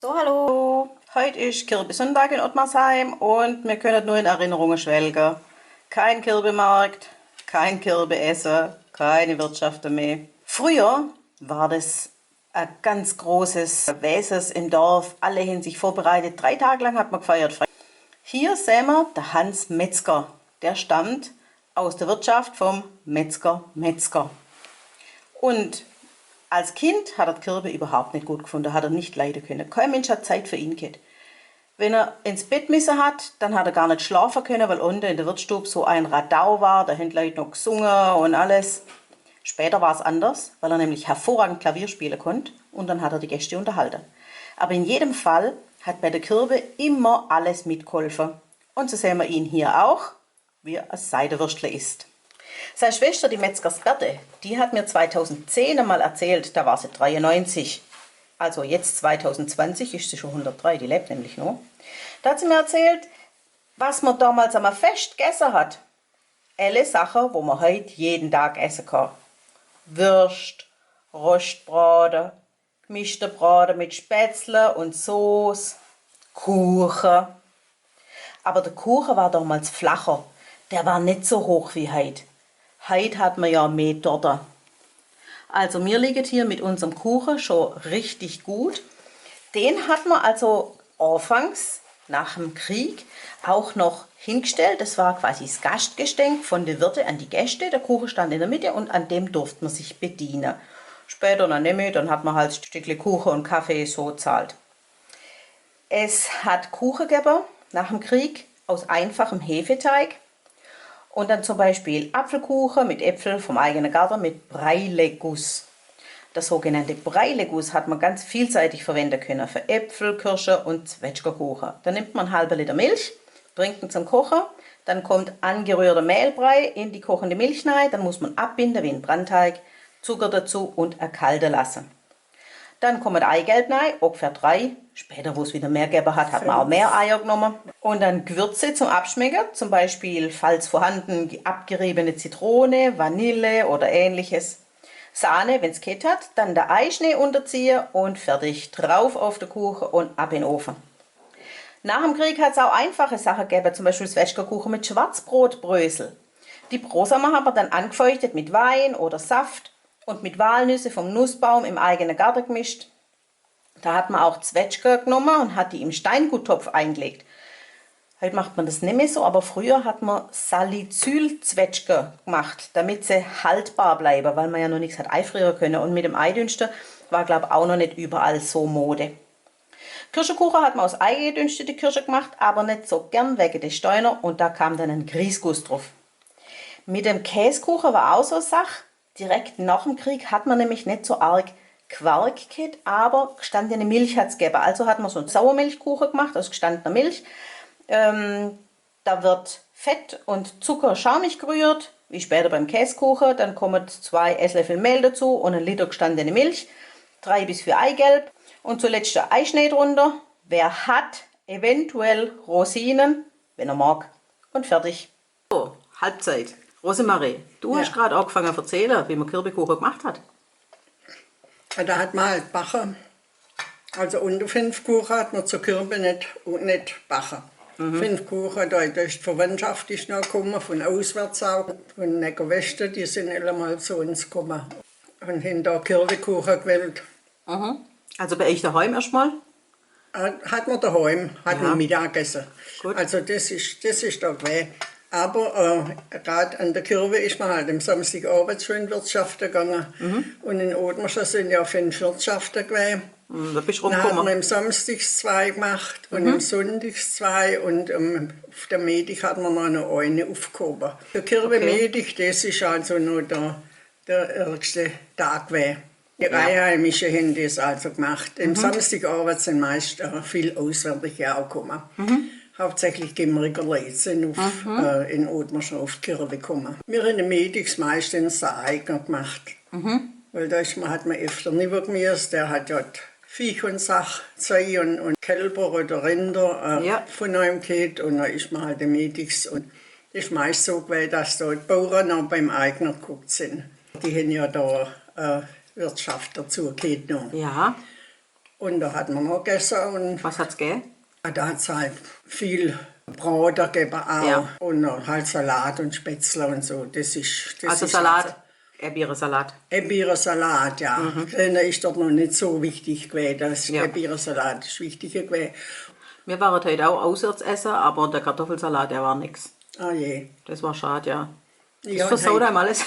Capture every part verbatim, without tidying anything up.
So, hallo. Heut is Kirbesundag in Ottmarsheim un mir könne nur in Erinnerunge schwelge. Kein Kirbemarkt, kein Kirbeesse, keine Wirtschafte mehr. Früher war das ein ganz großes Fest im Dorf. Alle haben sich vorbereitet. Drei Tage lang hat man gefeiert. Hier sehen wir der Hans Metzger. Der stammt aus der Wirtschaft vom Metzger Metzger. Und als Kind hat er Kirbe überhaupt nicht gut gefunden, hat er nicht leiden können. Kein Mensch hat Zeit für ihn gehabt. Wenn er ins Bett müssen hat, dann hat er gar nicht schlafen können, weil unten in der Wirtsstube so ein Radau war, da haben die Leute noch gesungen und alles. Später war es anders, weil er nämlich hervorragend Klavier spielen konnte und dann hat er die Gäste unterhalten. Aber in jedem Fall hat bei der Kirbe immer alles mitgeholfen. Und so sehen wir ihn hier auch, wie er Seidenwürstle isst. Seine Schwester, die Metzgers Berthe, die hat mir zweitausendzehn einmal erzählt, da war sie dreiundneunzig. Also jetzt zweitausendzwanzig ist sie schon hundertdrei, die lebt nämlich noch. Da hat sie mir erzählt, was man damals am Fest gegessen hat. Alle Sachen, wo man heute jeden Tag essen kann. Würst, Rostbraten, gemischter Braten mit Spätzle und Sauce, Kuchen. Aber der Kuchen war damals flacher. Der war nicht so hoch wie heute. Heute hat man ja mehr Torte. Also wir liegen hier mit unserem Kuchen schon richtig gut. Den hat man also anfangs nach dem Krieg auch noch hingestellt. Das war quasi das Gastgeschenk von den Wirten an die Gäste. Der Kuchen stand in der Mitte und an dem durfte man sich bedienen. Später dann nicht mehr, dann hat man halt ein Stückchen Kuchen und Kaffee so gezahlt. Es hat Kuchen gegeben nach dem Krieg aus einfachem Hefeteig. Und dann zum Beispiel Apfelkuchen mit Äpfel vom eigenen Garten mit Breileguss. Der sogenannte Breileguss hat man ganz vielseitig verwenden können für Äpfel, Kirsche und Zwetschgenkuchen. Da nimmt man einen halben Liter Milch, bringt ihn zum Kochen, dann kommt angerührter Mehlbrei in die kochende Milch rein, dann muss man abbinden wie ein Brandteig, Zucker dazu und erkalten lassen. Dann kommen Eigelb rein, ungefähr drei. Später, wo es wieder mehr gegeben hat, hat man auch mehr Eier genommen. Und dann Gewürze zum Abschmecken, zum Beispiel, falls vorhanden, abgeriebene Zitrone, Vanille oder ähnliches. Sahne, wenn es geht hat, dann der Eischnee unterziehen und fertig. Drauf auf den Kuchen und ab in den Ofen. Nach dem Krieg hat es auch einfache Sachen gegeben, zum Beispiel Zwetschgenkuchen mit Schwarzbrotbrösel. Die Brosamen hat man dann angefeuchtet mit Wein oder Saft und mit Walnüsse vom Nussbaum im eigenen Garten gemischt. Da hat man auch Zwetschgen genommen und hat die im Steinguttopf eingelegt. Heute macht man das nicht mehr so, aber früher hat man Salicylzwetschgen gemacht, damit sie haltbar bleiben, weil man ja noch nichts hat einfrieren können. Und mit dem Eidünsten war, glaube ich, auch noch nicht überall so Mode. Kirschekuchen hat man aus eingedünstete Kirsche gemacht, aber nicht so gern wegen der Steine und da kam dann ein Grießguss drauf. Mit dem Käsekuchen war auch so eine Sache. Direkt nach dem Krieg hat man nämlich nicht so arg Quark gehabt, aber gestandene Milch hat es gegeben. Also hat man so einen Sauermilchkuchen gemacht aus gestandener Milch. Ähm, da wird Fett und Zucker schaumig gerührt, wie später beim Käsekuchen. Dann kommen zwei Esslöffel Mehl dazu und ein Liter gestandene Milch, drei bis vier Eigelb und zuletzt der Eischnee drunter. Wer hat, eventuell Rosinen, wenn er mag. Und fertig. So, Halbzeit. Rosemarie, du hast gerade angefangen zu erzählen, wie man Kirbekuchen gemacht hat. Ja, da hat man halt gebacken. Also unter Pfinnkuchen hat man zu Kirbe nicht, nicht gebacken. Pfinnkuchen, da, da ist die Verwandtschaft ist noch gekommen, von auswärts auch, von Neckarweschte, die sind alle mal zu uns gekommen und haben da Kirbekuchen gewählt. Also bei euch daheim erstmal? Äh, hat man daheim, hat man Mittagessen. Gut. Also das ist, das ist da gewesen. Aber äh, gerade an der Kirbe ist man halt am Samstagabend schon in die Wirtschaft gegangen. Und in Othmarschen sind ja fünf Wirtschaften gewesen. Da bist du rumgekommen. Dann hat man am Samstag zwei gemacht und am Sonntag zwei und ähm, auf der Meedig hat man noch eine aufgehoben. Der Kirbe Meedig, das ist also noch der, der ärgste Tag gewesen. Die Einheimischen haben das also gemacht. Am Samstagabend sind meist äh, viel Auswärtige auch gekommen. Hauptsächlich Gemmeriger Leute sind auf, äh, in Othmarschen auf die Kirbe gekommen. Wir haben am Meedig meistens ein Eigner gemacht. Weil da ist man, hat man öfter niwwer gemüst, der hat ja die Viech und Sachen, Zeug und, und Kälber oder Rinder äh, von einem gehabt und da ist man halt am Meedig und ist meist so gewesen, dass da die Bauern noch beim Eigner geguckt sind. Die haben ja da äh, Wirtschaft dazu gehabt noch. Ja. Und da hat man noch gegessen und Was hat's gegeben? Ja, da hat's halt viel Brot gegeben auch. Ja. Und dann halt Salat und Spätzle und so. Das ist, das Also ist Salat, also Erdbeerensalat. Erdbeerensalat, ja. Mhm. Der ist dort noch nicht so wichtig gewesen. Das Ja. Erdbeerensalat ist wichtiger gewesen. Wir waren heute auch auswärts essen, aber der Kartoffelsalat, der war nix. Ah je. Das war schade, ja. Das Ja, und versaut heute, einem alles.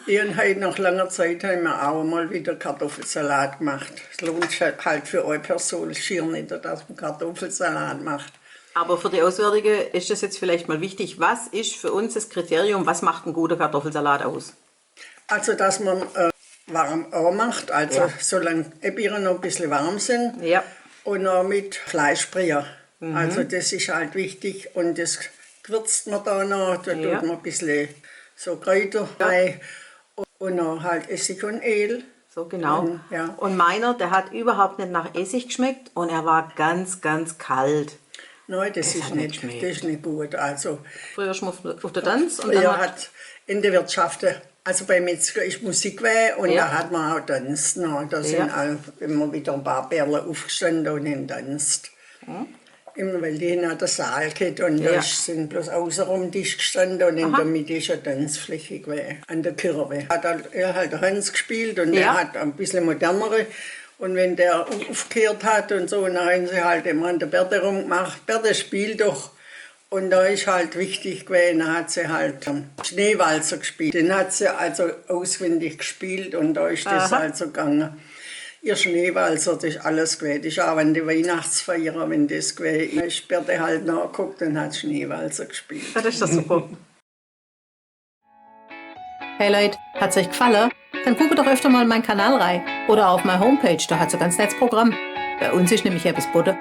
Ja, und heute nach langer Zeit haben wir auch mal wieder Kartoffelsalat gemacht. Es lohnt sich halt für eine Person schier nicht, dass man Kartoffelsalat macht. Aber für die Auswärtige ist das jetzt vielleicht mal wichtig. Was ist für uns das Kriterium, was macht ein guter Kartoffelsalat aus? Also, dass man, äh, warm anmacht, also Ja. solange die Erdbeeren noch ein bisschen warm sind. Ja. Und noch mit Fleischbrühe. Mhm. Also, das ist halt wichtig und das gewürzt man da noch. Da Ja. tut man ein bisschen so Kräuter Ja. rein und noch halt Essig und Öl. So, genau. Und, ja. Und meiner, der hat überhaupt nicht nach Essig geschmeckt und er war ganz, ganz kalt. Nein, das Das ist hat nicht nicht, geschmeckt. Das ist nicht gut. Also, Früher schmust man auf der Tanz und dann früher hat hat in der Wirtschaft, also beim Metzger ist Musik gewesen und Ja. da hat man auch getanzt, ne? Da sind Ja. auch immer wieder ein paar Bärle aufgestanden und haben getanzt. Mhm. Immer, weil die haben ja den Saal gehabt und da Ja. ist, sind bloß außenrum Tische gestanden und in Aha. der Mitte ist eine Tanzfläche gewesen, an der Kurve. Hat halt, er hat Hans gespielt und Ja. er hat ein bisschen modernere. Und wenn der au-, aufgehört hat und so, dann haben sie halt immer an der Bärde rumgemacht: „Bärde, spiel doch.“ Und da ist halt wichtig gewesen, da hat sie halt, ähm, Schneewalzer gespielt. Den hat sie also auswendig gespielt und da ist das Aha. also gegangen. Ihr Schneewalzer, das ist alles gewesen. Das ist auch an die Weihnachtsfeier, wenn das gewesen ist, Bärde halt nachgeguckt und hat Schneewalzer gespielt. Ja, das ist doch super. Hey Leute, hat's euch gefallen? Dann guckt doch öfter mal in meinen Kanal rein oder auf meine Homepage, da hat's ein ganz nettes Programm. Bei uns ist nämlich etwas geboten.